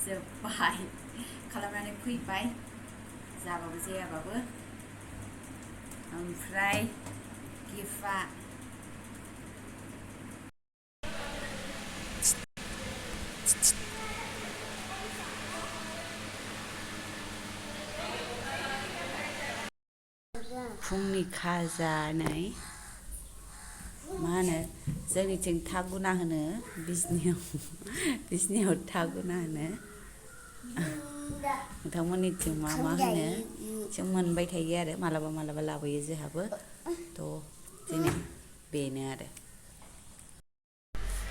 जोब्बाय खालामनानै फैबाय जाबाबो जायाबाबो ओमफ्राय गिफ्टआ फुंनि खाजानै मा होनो जोंनिथिं थागुना होनो बिजनियाव थागुना होनो नोंथांमोननिथिं मा होनो जों मोनबाय थायो आरो मालाबा मालाबा लाबोयो जोंहाबो थ' दिनै बेनो आरो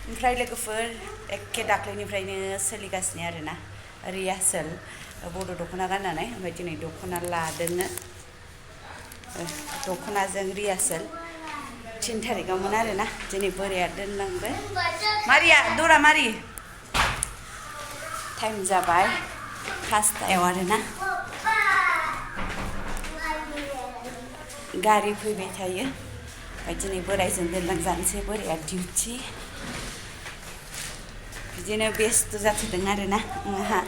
ओमफ्राय लोगोफोर एखे दाख्लैनिफ्रायनो सोलिगासिनो आरोना रिहार्सेल बड' दख'ना गाननानै ओमफ्राय दिनै दख'ना लादोंनो दख'नाजों रिहार्सेल 3 थारिखआवमोन आरोना दिनै बोराया दोनलांबाय मारिया दरा मारि टाइम जाबाय 5टायाव आरोना गारि फैबाय थायो ओमफ्राय दिनै बोरायजों दोनलांजानोसै बोराया डिउटि बिदिनो बेस्थ' जाथ'दों आरोना आंहा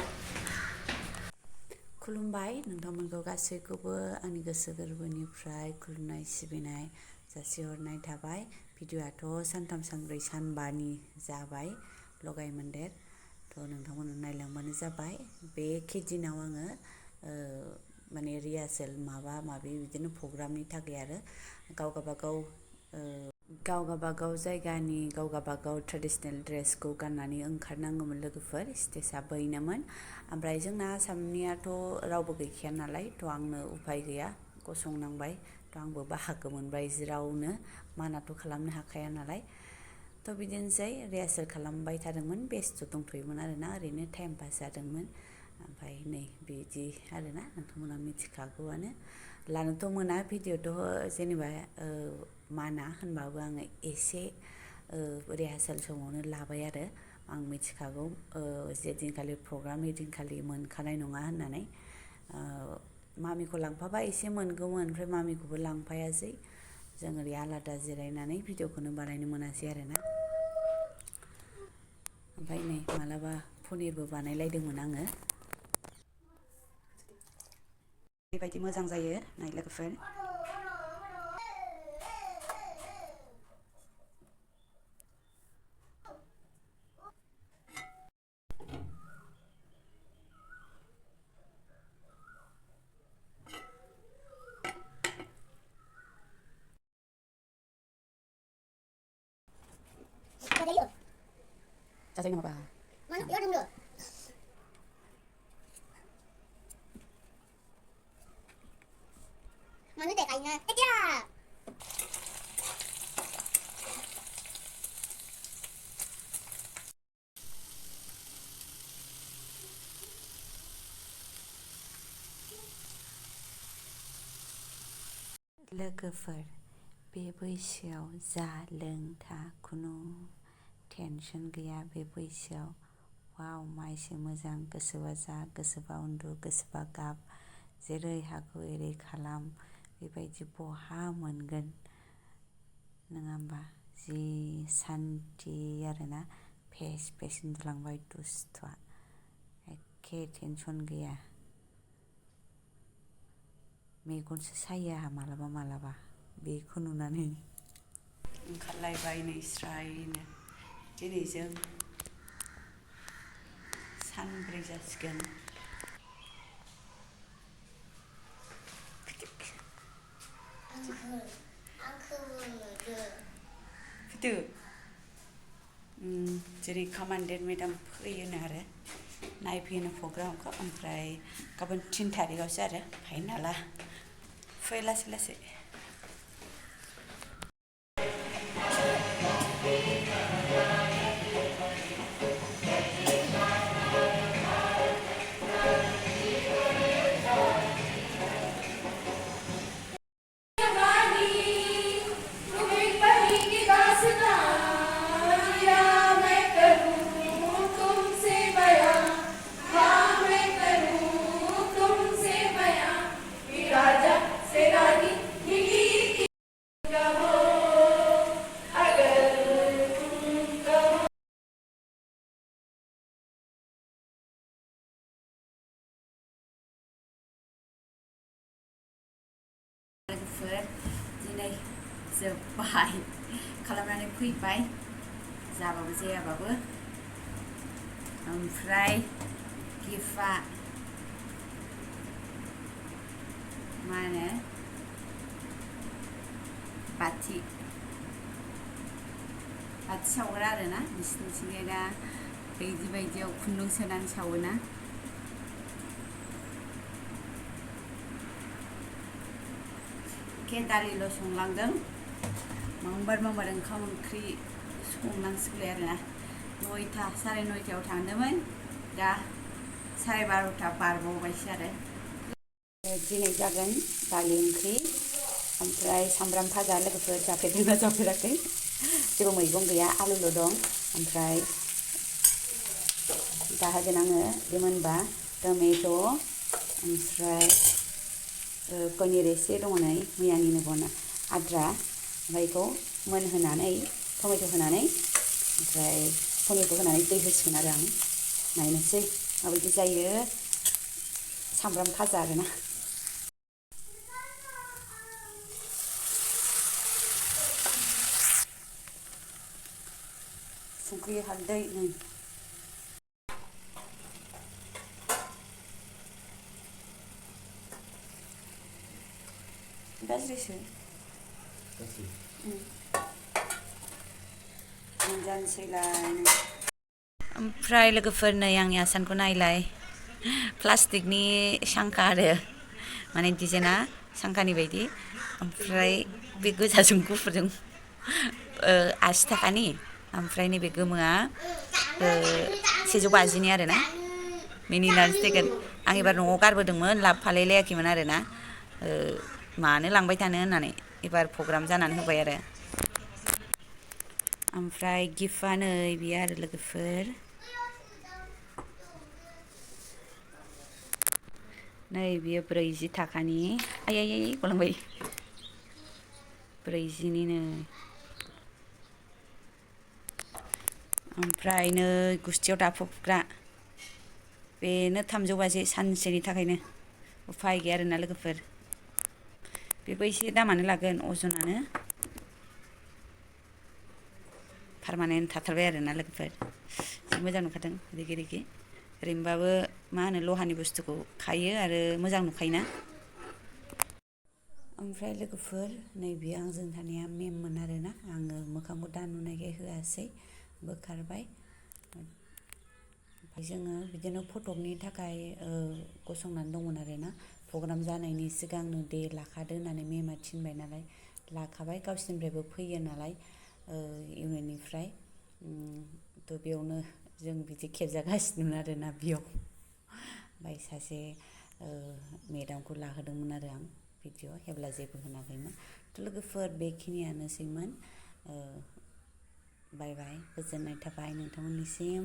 खुलुमबाय नोंथांमोनखौ गासैखौबो आंनि गोसो गोरबोनिफ्राय खुलुमनाय सिबिनाय जासिहरनाय थाबाय भिडिअ'आथ' सानथाम सानब्रै सानबानि जाबाय लगाय मोनदेर थ' नोंथांमोना नायलांबानो जाबाय बे दिनाव आङो माने रिहार्सेल माबा माबि बिदिनो प्रग्रामनि थाखाय आरो गाव गावबागाव जायगानि गाव गावबागाव ट्रेडिसनेल ड्रेसखौ गाननानै ओंखारनांगौमोन लोगोफोर स्टेजआ बैनोमोन ओमफ्राय जोंना आसामनियाथ' रावबो गैखाया नालाय थ' आंनो उफाय गैया गसंनांबाय थ' आंबो बाहागो मोनबाय जिरावनो मानाथ' खालामनो हाखाया नालाय थ' बिदिनोसै रिहार्सेल खालामबाय थादोंमोन बेस्थ' दंथ'योमोन आरोना ओरैनो टाइम पास जादोंमोन ओमफ्राय नै बिदि आरोना नोंथांमोना मिथिखागौआनो लानोथ' मोना भिडिअ'थ' जेनेबा माना होनबाबो आङो एसे रिहार्सेल समावनो लाबाय आरो आं मिथिखागौ जे दिनखालि प्रग्राम ओइदिनखालि मोनखानाय नङा होननानै मामिखौ लांफाबा एसे मोनगौमोन ओमफ्राय मामिखौबो लांफायासै जों ओरै आलादा जिरायनानै भिडिअ'खौनो बानायनो मोनासै आरोना ओमफ्राय नै मालाबा पनिरबो बानायलायदोंमोन आङो बेबायदि मोजां जायो नाय लोगोफोर 짜증나 봐. Mana ya dulu. Mana deh kayaknya. Ya. लोगोफोर बे बैसोआव जा लों था खुनु टेनसन गैया बे बैसोआव वाव मायसो मोजां गोसोबा जा गोसोबा उन्दु गोसोबा गाब जेरै हागौ एरै खालाम बेबायदि बहा मोनगोन नङा होमबा जि सान्थि आरोना फेस उन्दुलांबाय दुस्थुआ एखे टेनसन गैया मेगनसो सायो आंहा मालाबा बेखौ नुनानै ओंखारलायबाय नै स्रायनो दिनै जों सानब्रै जासिगोन फैदो जेरै कमान्डेन्ट मेडाम फैयोनो आरो नायफैनो प्रग्रामखौ ओमफ्राय गाबोन 3 थारिखआवसो आरो फाइनाला फै लासै जोब्बाय खालामनानै फैबाय जाबाबो जायाबाबो ओमफ्राय गिफ्टआ मा होनो बाथि सावग्रा आरोना नोंसिनिथिंजाय दा बिदि बायदियाव खुन्दुं सोनानै सावोना दालिल' संलांदों मांबार ओंखाम ओंख्रि संनांसिगौलाय आरोना 9ता 9:30आव थांदोंमोन दा 12:30 बारबावबायसो आरो दिनै जागोन दालि ओंख्रि ओमफ्राय सामब्राम भाजा लोगोफोर जाफेरदोंना जाफेराखै जेबो मैगं गैया आलुल' दं ओमफ्राय दा होगोन आङो बे मोनबा टमेट' ओमफ्राय पनिर एसे दङ नै मैयानिनो बना आद्रा ओमफ्राय बेखौ मोनहोनानै टमेट' होनानै ओमफ्राय पनिरखौ होनानै दै होसिगोन आरो आं नायनोसै माबायदि जायो सामब्राम भाजा आरोना संख्रि हालदै नै गाज्रिसो मोनजानोसैलाय ओमफ्राय लोगोफोर नै आंनि आसानखौ नायलाय प्लास्टिकनि सांखा आरो माने डिजाइना सांखानि बायदि ओमफ्राय बे गोजाजों गुफुरजों 80 थाखानि ओमफ्राय नैबे गोमोआ 150नि आरोना मिनिनानैसो थैगोन आं एबार न'आव गारबोदोंमोन लाबोफालाय लायाखैमोन आरोना मानो लांबाय थानो होननानै एबार प्रग्राम जानानै होबाय आरो ओमफ्राय गिफ्टआ नै बियो आरो लोगोफोर नै बियो 40 थाखानि आयै गलांबाय 40निनो ओमफ्राय नै गुस्थियाव दाफबग्रा बेनो 350 सानसेनि थाखायनो उफाय गैया आरोना लोगोफोर बेबो एसे दामानो लागोन अजनानो पारमानेन्ट थाथारबाय आरोना लोगोफोर जि मोजां नुखादों रिगि रिगि ओरैनोबाबो मा होनो लहानि बुस्थुखौ खायो आरो मोजां नुखायोना ओमफ्राय लोगोफोर नैबे आंजों थानाया मेममोन आरोना आङो मोखांखौ दा नुनायखाय होआसै बोखारबाय ओमफ्राय जोङो बिदिनो फटकनि थाखाय गसंनानै दंमोन आरोना प्रग्राम जानायनि सिगांनो दे लाखादो होननानै मेमा थिनबाय नालाय लाखाबाय गावसिनिफ्रायबो फैयो नालाय इउएननिफ्राय थ' बेयावनो जों बिदि खेबजागासिनोमोन आरोना बेयाव ओमफ्राय सासे मेदामखौ लाहोदोंमोन आरो आं भिडिअ हेब्ला जेबो होनाखैमोन थ' लोगोफोर बेखिनियानोसैमोन बाय बाय गोजोननाय थाबाय नोंथांमोननिसिम